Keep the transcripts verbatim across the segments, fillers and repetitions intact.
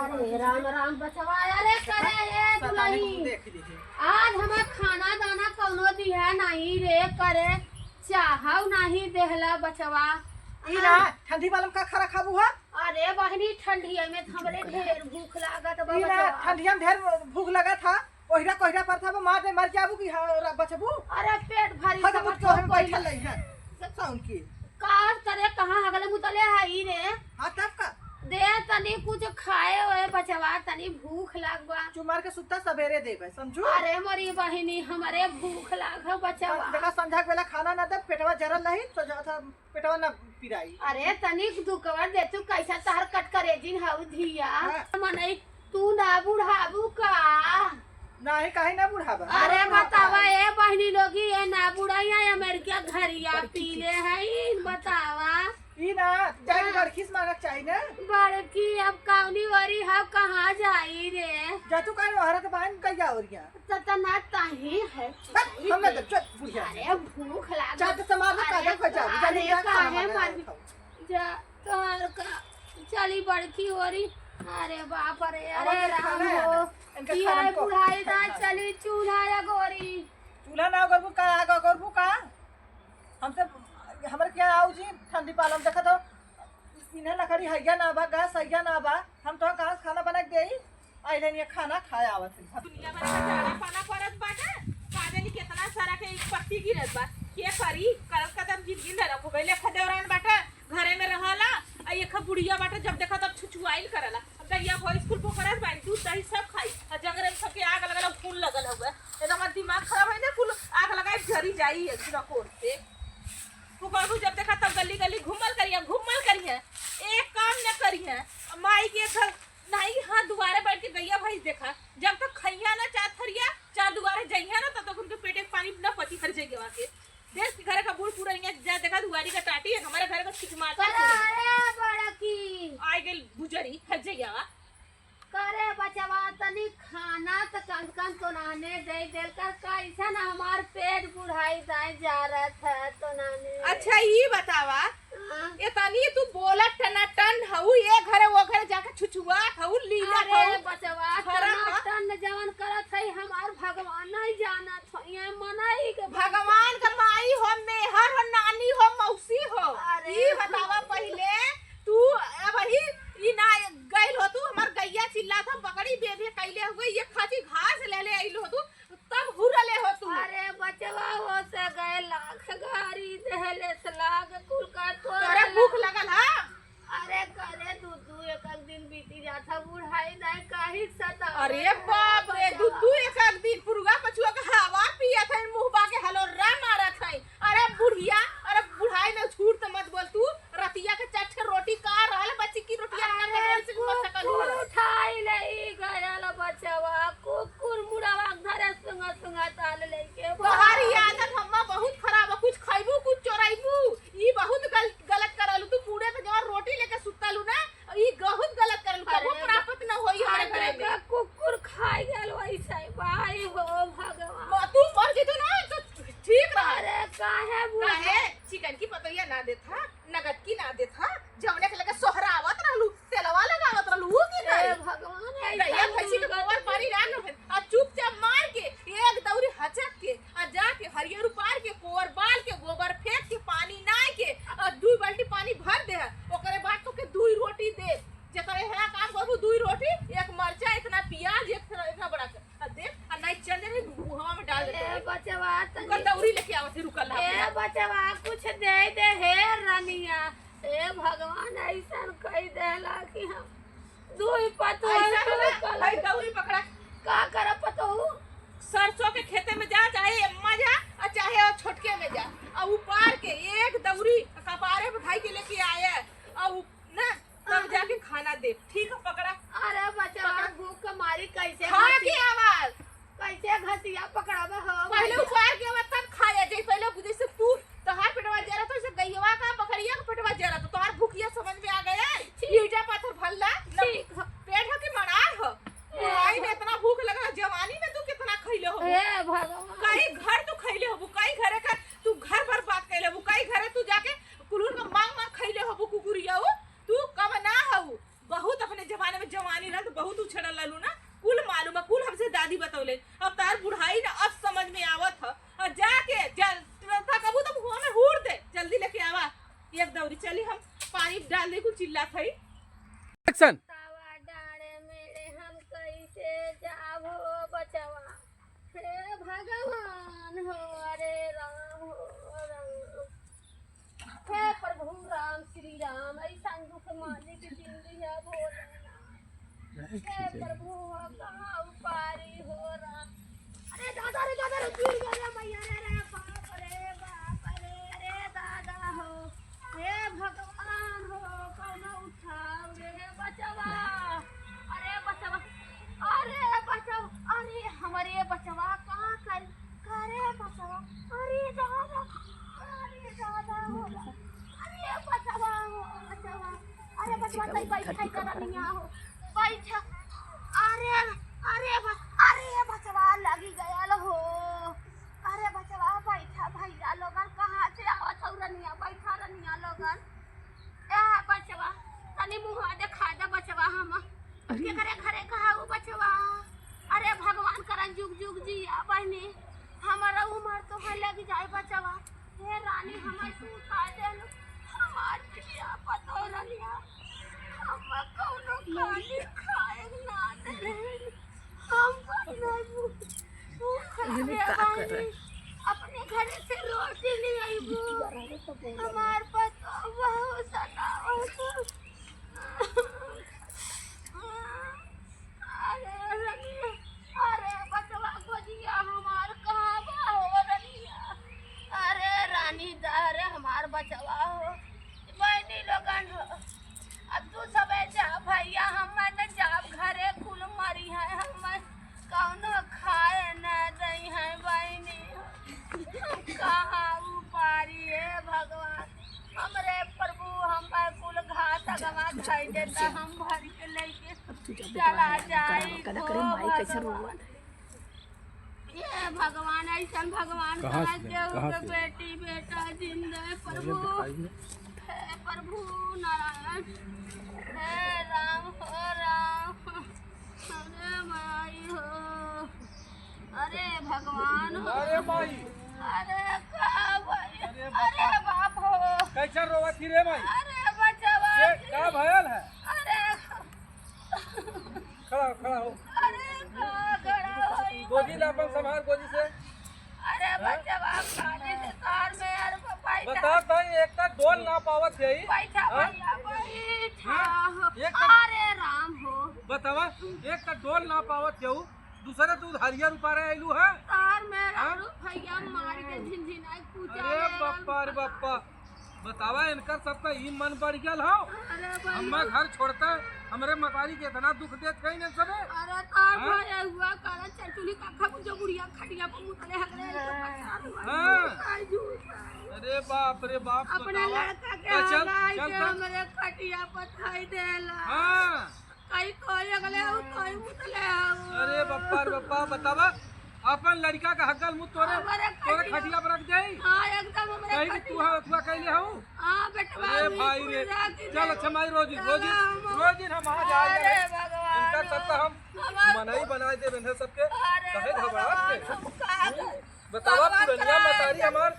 अरे राम राम बचवा, अरे करे ए सताने को दुलही। देख लीजिए। आज हमार खाना दाना कौनो दिहा नहीं रे, करे चाहव नहीं देहला बचवा। ई ना, ठंडी वाला में का खरा खाबू हा? अरे बहिनी, ठंडिया में तो हमरे ढेर भूख लागत बा ई ना, बचवा। ठंडिया में ढेर भूख लगा था, ओहिरा कोहिरा पर था, मार दे, मर जाबू कि हाँ, रा-, बचबू? अरे पेट भारी हद समझ बुझ के ओहर कोई बैठल रही है, साउन की। का करे, कहाँ हगले मुतले है ई रे? हाँ, तब का? दे तनी कुछ खाए ओए बचवा, तनी भूख लाग बा। चुमार के सुत्ता सबेरे देबे, समझू? अरे मोरी बहिनी, हमरे भूख लाग है बचवा। देखा, संझा के बेला खाना ना दे, पेटवा जरल रही, तो जो था, पेटवा ना पिराई। अरे तनिक दुकवर दे तू, कैसा तहर कटकरेजिन हऊ धिया। हाँ। मनई तू ना बुढ़ाबू का? नाही, काहे ना बुढ़ाबा? अरे बतावा ए बहिनी लोगी, ए ना बुढ़ाइया अमेरिका घरिया पीले है, बतावा। ई ना, चाहे हाँ। बड़की से मांगक चाही ना। बड़की अब कौनी ओरी है, कहाँ जाई रे? जा तू काहे ओहरा के बहन गइया ओरिया। त, त ना ताही है। बस, हम ना तब, चल, बुढ़िया। अरे, भूख लागल। चाट से मार दे, अरे, काहे खा जाओ? अरे, जाने का काहे खाना मर खाओ। जा, तोहर का, चली बड़की ओरी। अरे बाप रे, अब अरे इनका राम खाना है हो। ना? इनका ई खाना है को बुढ़ाई ना खाना है। चली चूल्हा या गोरी। चूल्हा ना गोरबू का, आग गोरबू का? हमसे, हमरे क्या आऊ जी, ठंडी पालम देखा तो, इन्हें लकड़ी हैया ना बा, गैस हैया ना बा, हम तो कहाँ से खाना बना के देई? आइले नहीं खाना खाए आवत है। दुनिया भर का चारा पाना पड़त बाटे, का जानी कितना सारा के एक पत्ती गिरत बा। के करी, करत कदम जिंदगी नरक हो गइल। एक देवरान बाटे, घरे में रहला, आ एक बुढ़िया बाटे, जब देखा तब छुछुआइल करला। अब गइया भैंस कुल बोकरत बाड़ी, दूध दही सब खाई, आ जंगरे में सबके आग लगल, खून लगल हुआ। एकदम हमार दिमाग खराब है ना, कुल आग लगाए जरी जाई है, पूरा कोर से। तू कहू जब देखा तब गली गली घूमल करिया, घूमल करिया, एक काम न करिया। माई के घर नहीं, हाँ, दुआरे बैठ के गइया भैंस देखा, जब तक खइया ना चार थरिया, चार दुआरे जइया ना, तब तक उनके पेटे के पानी ना पची हर जइया के। देश के घरे का बूढ़ पूरा हियां जा देखा, दुआरी का टाटी है, हमारे घर का खिचमाटा करे पूरा। अरे बड़की। आइ गइल बुजरी, हर जइया। करे बचवा, तनी खाना त कम से कम तोनाने दे देल कर, कैसन हमार पेट बुढ़ाई दाए जा रहा था तोनाने। अच्छा, ई बतावा, हाँ। इतनी तू बोलत टनाटन हऊ, ये घरे वो घरे जाके छुछुआत हऊ, लीलत अरे हऊ। बचवा, खरा खा। टनाटन जवन करत है, हमार भगवान नहीं जानत हो, ये मनई के भगवान का माई हो, मेहर हो, नानी हो, मौसी हो। अरे। ई बतावा पहिले, तू अबही ई ना गइल हो तू, हमार गइया चिल्लात हो, बकरी बेबे कइले हुए, ये खाची घास ले ले आइल हो तू, तब हुरले हो तू। अरे बचवा हो से गए लाख गारी देहले से लाग कुल का तोरे तोरे भूख लगल हा? अरे करे दू दू एक एक दिन बीती जात है, बुढ़ाई दाई काहे सतावत अरे है बाप रे, बचवा। दू दू एक एक दिन पुरुआ पछुआ के हवा पियत है, मुहबा के हलोरा मारत है। अरे बुढ़िया, अरे बुढ़ाई में झूठ त मत बोल तू। रतिया के चार ठे रोटी का रहल, बच्ची की रोटिया ना अरे कटोरी से मत सकल कुकुर हुआ। उठाई ले गयल बचवा, कुकुर मुड़वा धरे सुंगा सुंगा ताल लेके तोहारी भाग। आदत हम्मा बहुत खराब है, कुछ खइबू, कुछ चोरइबू। ई बहुत गल-, गलत करलू तू, पूरे तो जवन रोटी लेके सुतलू ना, ई बहुत गलत करलू, कबो अरे प्राप्त न होई हमारे अरे घरे में। का कुकुर खाई गयल वैसे, भाई हो भगवान। म-, तू मर जइतू ना तो ठीक रहा। अरे काहे बुढ़ा? काहे? चिकन की पतोहिया ना देत हा, नगद की ना देत हा, जवने के लगे सोहरावत रहलू, तेलवा लगावत रहलू, ऊ की ए करे? भगवान, गैया ऐसा भैंसी के दुर्गति गोबर पानी ना न भेल। आ चुपचाप मार के एक दौरी हचक के, आ जाके हरियर उपार के, कोर बाल के, गोबर फेंक के, पानी नाय के, आ दुई बाल्टी पानी भर दे। ओकरे बाद तोके दुई रोटी दे। जेकरे हेरा काम करबू, दुई रोटी, एक मरचा, इतना प्याज, एक इतना बड़ा कर। आ देख, आ नाई चल जाने, मुहवा में डाल देते ए हैं। बचवा, तनी ओकर दौरी लेके आवत है, रुकल ए रहा। बचवा, कुछ दे दे हे रनिया। ए भगवान, ऐसन कई देला कि हम दुई पतोह ऐसा के ना, रुकल भाई, दौरी पकड़ा। का करब पतोहू? सरसों के खेते में जा, चाहे एम्मा जा, और चाहे वो छोटके में जा, और उपार के एक दौरी कपारे पे भाई के लेके आए, और उ-, ना, तब हाँ। जाके खाना दे, ठीक है, पकड़ा। अरे बचवा, पकड़ा। भूख के मारी कैसे खा घसी-, के आवाज। कैसे घसिया पकड़ाबे हो पहले भैया? उपार के आवाज तब खाया जाए, पहले जैसे तू, तोहार पेटवा जरा तो इसे गैयवा का, बकरिया का पेटवा जरा तो तोहार भूखिया समझ में आ गया है। ठीक। ईटा पत्थर भल्ला, न ठीक है। पेट हो कि मड़ार हो। ए बुढ़ाई में इतना भूख लगा, जवानी में तू कितना खैले हो? हे भगवान। कई घर तू खैले हो, कई घरे का तू घर बर्बाद कैले हो, कई घरे तू जाके कुलूर का मांग मांग खैले हो, कुकुरिया हो, तू कम ना हो, बहुत अपने रात बहुत उछड़ल रहलू ना, कुल मालूम है, कुल हमसे दादी बतौले। अब तार बुढ़ाई ना अब समझ में आवत ह। और जाके जल, थकबू तो मुँह में हूर दे, जल्दी लेके आवा एक दौरी। चली हम पानी डाल दे, कुल चिल्लात हई। एक्शन। तावा डाँड़े मेड़े हम कैसे जाबो बचवा। हे भगवान हो, अरे राम हो राम। हे प्रभु राम श्री राम, ऐसन दुख मालिक दिन दिया भोलेनाथ। हे प्रभु हो, कहाँ उपारी हो राम। अरे दादा रे दादा रे, गिर गया मैया रे, रे बाप रे, बाप रे, अरे दादा हो। हे भगवान हो, कौनो उठाव रे बचवा। अरे बचवा, अरे बचवा, अरे हमरे बचवा का करी, करे बचवा। अरे दादा, अरे दादा हो, अरे बचवा हो, बचवा। अरे बचवा, तई बैठा ही करनिया हो, बैठा। अरे, अरे ब-, अरे बचवा, लगी गयल हो। अरे बचवा, बैठा भैया लोगन, कहाँ से आवत हौ रनिया, बैठा रनिया लोगन। ए बचवा, तनी मुँह देखा दे बचवा, हम अरे। केकरे घरे कहा उ बचवा। अरे भगवान करन जुग जुग जिया बहनी, हमारा उमर तो है लग जाए बचवा। हे रानी, हमार तू उठा देलू, हमार पिया पतो रनिया, हम कौनो खाली खाए ना दे। हम बनबू। तू खराबे बानी। अपने घरे से रोटी ले आईबू। हमार पतो बहुत सतावत। अरे रनिया, अरे बचवा गोदिया हमार कहाँ बा हो रनिया? अरे रानी दा, अरे हमार बचवा हो। बहनी लोगन हो। अब तू सबे जा भैया, हम न जाब घरे, कुल मरी है, हम कौनो खाए न दई है बहनी। हम कहाँ उपारी है भगवान, हमरे प्रभु, हम कुल घास अगवा खाई देता, हम भर के लेके चला जाई। करे माई कैसे रोवा। हे भगवान, ऐसन भगवान कहाँ करा से? केहू कहाँ के से? बेटी बेटा जिंदा है प्रभु। हे प्रभु नारायण, हे राम हो राम, अरे माई हो, अरे भगवान हो। अरे माई। अरे का भाई? अरे बाप। अरे बाप हो। कैसे रोवत ही रे माई? अरे बचवा। ये का भयल है? अरे खड़ा हो, खड़ा हो। अरे, का खड़ा होई? गोदी ला अपन संभाल, गोदी से। अरे, हाँ? बच्चा बाप खाली से तार में, अरे, बैठा। बता तो, एक तो डोल ना पावत है। बैठा, हाँ? भैया, बैठा। हाँ? एक तो अरे, राम हो। बतावा, एक तो डोल ना पावत है, दूसरे तू हरियर उपारे आइलू है। तार में हाँ? राम भैया मार के झिनझिनाई पूछा अरे, ले, बप्पा, अरे, बप्पा। बतावा, इनकर सबका ई मन बढ़ गयल हौ। अरे भाई। हम्मा घर छोड़ता, हमरे मतारी के इतना दुख देत है इन्हें सबे। अरे तार हाँ? भाई हुआ, कारण चलचुली का खा, जो बुढ़िया खटिया पर मुतले हगले, इनको परेशान हुआ। हाँ। आई झूठ है। अरे बाप रे बाप, अपने बतावा। लड़का के तो चल, हगाई चल के तो। हमरे खटिया पर थाई देला। हाँ। कई कोई अगले हो, कई मुतले हो। अरे बप्पा रे बप्पा, बतावा, अपन लड़का का हगल मुत तोरे, हमरे तोरे खटिया। खटिया पर रख दे। हाँ, एकदम हमरे कहीं भी खटिया। तू हाँ अथुआ कैले हो? हाँ, बेटवा, अरे भाई रे, पूरा की चल, अच्छा, माई रोजी, चल, रोजी, हम रोजी हम आ जाए। अरे भगवान, इनका सब तो हम हमार मनई बनाए दे, इन्हें सबके अरे कहे घबरात भगवान, थे। हम का करी? बतावा, भगवान पुरनिया कराए मतारी दे। हमार,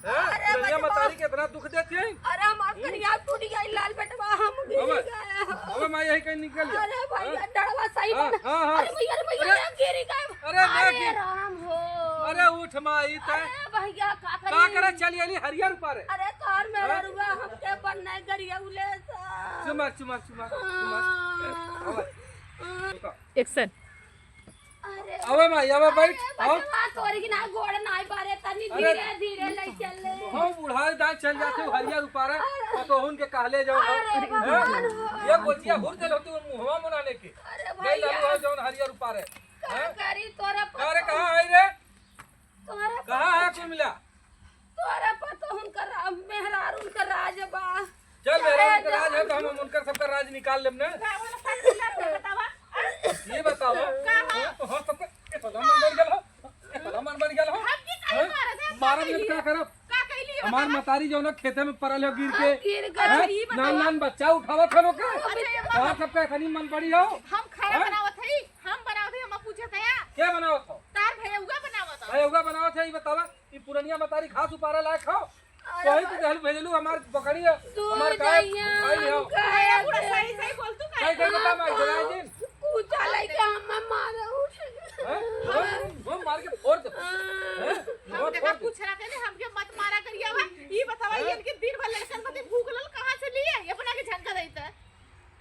हैं? अरे पुरनिया बचवा। मतारी के इतना दुख देती है। अरे हमार करिया टूट गई, लाल बेटवा, हम गिर अबे, गए। अबे माई यही कहीं निकल जा। अरे भैया, हैं? डड़वा सही हाँ, बना। हाँ, हाँ। अरे भैया, अरे भैया, अरे, अरे गिर गए। अरे, अरे गिर। राम हो। अरे उठ माई, तै अरे भैया, का का करी? करे चली आली हरियर ऊपर है। अरे तार में हाँ? रुआ हमके बनना है गरिया उले सा। चुमार, चुमार, चुमार, चुमार। हाँ। अबे। हाँ। एक्शन। अरे अबे माई, अबे बैठ, अरे आओ। बचवा, तोरी की ना गोड़ नाई बारे, तनी अरे धीरे, धीरे ले चल ले। हम बुढ़ाई दाई चल जाते हो, हरियर उपारे, अरे। पतोहुन के कहले जाओ, अरे हैं? भगवान हो। ये गोचिया हुर देल होती, मुहवा मुना लेके। अरे गई भैया। लालू हो जौन हरियर उपारे, का हैं? करी तोरा अरे पतोह? कहाँ आई रे? तोरा कहाँ है पतोह? कुल मिला? तोरा पतोहुन का रा-, मेहरारून का राज बा। चल, मेहरारून का राज है, तो हम उनकर सबका राज निकाल लेब ना। का बोला, का बोला, बतावा? ये बताओ, का हो? वो तो हंस सबका, ए, भला मन बढ़ गया हो। ए, भला मन बढ़ गया हो। हम की काहे हैं? मारे थे? हम का मारब कइली? जब का करब? का कइली? हमार मतारी जौन खेते में पड़ल हो गिर के, हाँ, गिर के। हैं? अच्छा, ई बतावा। नान नान बच्चा उठावत हन ओके। अच्छा, ये तोहार बतावा। सबका एखनी मन बड़ी हो। हम खाना हैं? बनावत हई, हम बनावत हई, हम पूछत हया। के बनावत हो? तार भैया बनावत हो। भैया बनावत है, ई बतावा, ई पुरनिया मतारी घास उपारे लायक हो? अरे तोही तो दहल भेजलू हमार बकरी है, तू हमार गाय जइया, खाई हो। हम खाए भैया पूरा दे। सही, सही बोल तू, सही, सही बता, मैं जरा दिन। पूछा लइका हम मारे उठ। हैं? हम, हम मार के फोड़ दे। हाँ। हैं? हम फोड़ देखा दे। पूछ रहा थे, हमके मत मारा करिया बा। ई बतावा, हैं? इनके दिन भर लड़कन बदे भूख लल कहाँ से लिए? ये अपना के झनका देता है।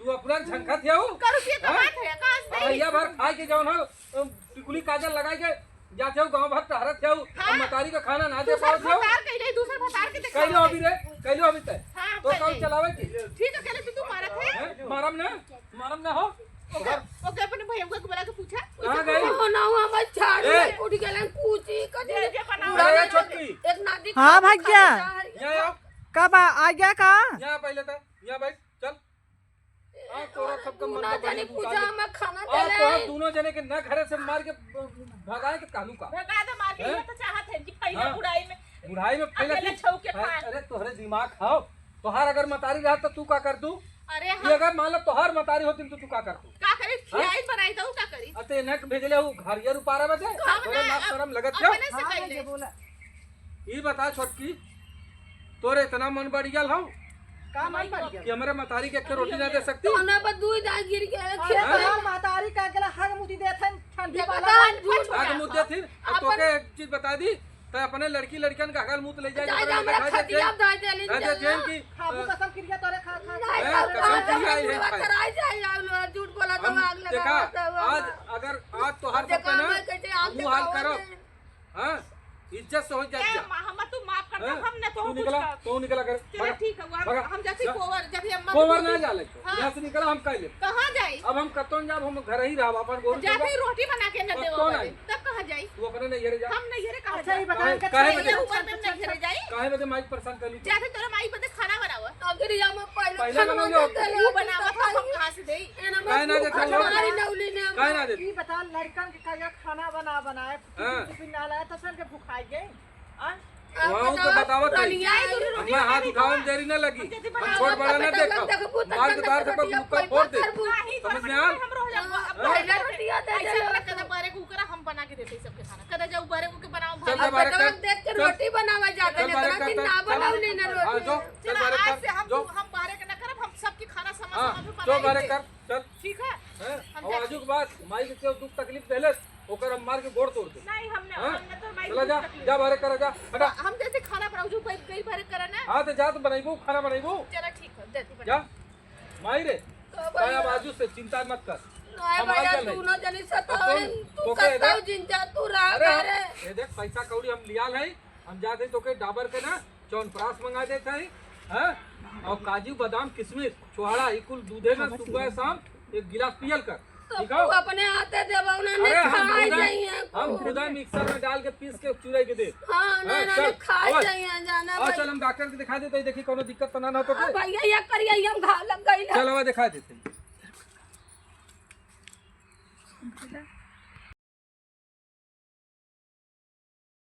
तू अपना झनका थे हो? कर रुपये हैं? कमात है, कहाँ से? भैया भर खाए के जौन हो, अम, टिकुली काजल लगाए के जाते हो, गाँव भर टहरत हो, हाँ। अब मतारी का खाना ना दे दूसर पावत हो। भतार कैले, दूसर भतार के देखा कैले अभी रे, कैले अभी तय। हाँ, तो काम कैले। चलावे के। ठीक है, कहले तू, तू मारत है। हैं? मारम ना, मारम ना हो। ओके, ओके, अपने भैया को बुला के पूछा। कहाँ गई? ओ, ना, वो हमारे झाड़ू ए! उठ गए, कूची, कजी। जे, जे बनाओ। अरे, छोटकी। एक नादी हाँ, खा, भाग्या। खा, खा, यहाँ आओ। कब आ, आ गया का? यहाँ पहले तो, यहाँ बैठ, चल। आ, तोरा सबका मन का बड़ी बुझा। मैं खाना आ, तोरा दोनों जने के ना घरे से मार के भगाए के कानू का। भगा दे मार के, हैं? ये तो चाहत है कि पहले हाँ। बुढ़ाई में बुढ़ाई में पहले अकेले की छऊ के अरे, खाए। अरे तोहरे दिमाग खाओ, तोहार अगर मतारी रहत तो तू का कर तू? अरे ये हम अगर मान लो तोहार मतारी होती तो तू का कर तू? का करी? हैं? खियाई बनाई तो का करी? अते नक भेजले हूँ घर ये रुपारा में दे। हम तोरे ना, ना अब शर्म लगत क्यों? अपने से हाँ, कैले। ये बोला। ई बता छोटकी, तोरे इतना मन बढ़ गया हौ का मन बढ़ गया? कि हमरे मतारी के एक रोटी ना दे सकती? तो ना बस दूध आ गिर के अरे खेत में। तोहार मतारी का गेला हग मुती देत हन ठंडी देखो वाला। तो आज झूठ हग बोला। मुत देत हिन। और अपन तोके एक चीज बता दी, तो अपने लड़की लड़कन का हगल मुत ले जाए, जाए ओकरे तो लगे हमरा खा दे, खटिया दे। धर दे लेन धर दे, जाए। जेन की, खाबू अ, कसम किरिया तोरे खा, खा, नहीं खा। करो, कसम किरिया हम है, झूठ भाई। कराई जाए, आप लोग झूठ बोला तो हम आग लगा देखा, होता हुआ। आज अगर आज तोहार देखा, सब पे ना, मैं कैसे आग मुँह हाल लगावा करो। दे। हाँ, इज्जत से हो जा, ए, जा। मा-, हम तू माफ कर दे, हाँ? हम ना तो तू कुछ निकला, कर। तू निकला कर, चलो भागा, ठीक है, वो हम, भागा, हम जाते जा। कोवर, जब ये अम्मा कोवर को ना जा ले, हाँ। यहाँ से निकला, हम कह ले। कहाँ जाई? अब हम कतों जाब, हम घर ही रहब, अपन गोरू जाते चंगा। रोटी बना के न और देवा कौन करे। आई? तब कहाँ जाई? तू अपने नैहरे जा। हम नैहरे कहाँ अच्छा, जाई? ये बताओ, काहे, काहे बदे? ये ऊपर में नैहरे जाई? काहे बदे माई परेशान कर लू? जाते तोरा माई बदे खाना बनावा। अगर यहाँ में पहले पहले खाना बनाओ। बना दे, वो बनावा, हम कहाँ से देई? ए ना, काहे ना देते? हमारी नौली ने काहे ना देते? ये बता, लड़कन के का खाना बना बनाए हाँ। टिफिन ना लाया तो सन के भुखाई गए। आ? वहाँ तो बतावत है। हम हाथ उठावे में देरी ना लगी। हम छोट बड़ा ना देखा। मार के दार से मुक्का फोड़ दे। समझ में आल? हम बना के देते सबके खाना। कदा जाऊ बारे को के बनाओ चल भात। बारे कर। देख के रोटी बनावा जाता है। दिन ना बनाओ नहीं ना रोटी। हाँ, जो, चल बारे कर। जो। हम बारे के ना करब, हम सबके खाना समा समा जो बारे कर। चल। ठीक है? हैं? हम और जाते आजू के बाद माई के केहू दुख तकलीफ देले, ओकर हम मार के गोड़ तोड़ दे। नहीं, हम ना, हैं? हम ना तो माई चला जा, तकलीफ। जा बाहर कर, जा, हटा। हम जैसे खाना बनाऊ, जो गई, गई बाहर करा ना। हाँ, तो जा, तो बनाइबू, खाना बनाइबू। चला, ठीक है, देती बना। जा, माई रे, का भैया? अब आजू से चिंता मत कर। नहीं हम भैया, आ गए। दोनों जनी सताओ, अब तू तू कहते सताओ, इधर। जिन जा, तू रहा अरे, करे। ये देख, पैसा कौड़ी हम लिया नहीं, हम जाते तो के डाबर के ना, च्यवनप्राश मंगा देत हई, हाँ? और काजू, बादाम, किशमिश, छोहाड़ा, ई कुल दूधे में सुबह शाम एक गिलास पियल कर, तो ठीक है? तू अपने हाथे देबो ना, अरे, नहीं हम खाए खुदा, जाइए हम तू। खुदा मिक्सर में डाल के पीस के चुराई के दे। हाँ, हाँ, ना, ना, चल, नहीं खाए आवाज। जाइए, जाना हाँ, भाई। चल, हम डॉक्टर के दिखा देते हैं, देखी कौनो दिक्कत तो ना, ना तो हाँ, के। भैया, ये करिए, ये हम घाव लग गई ना। चल, आवाज दिखा देते हैं।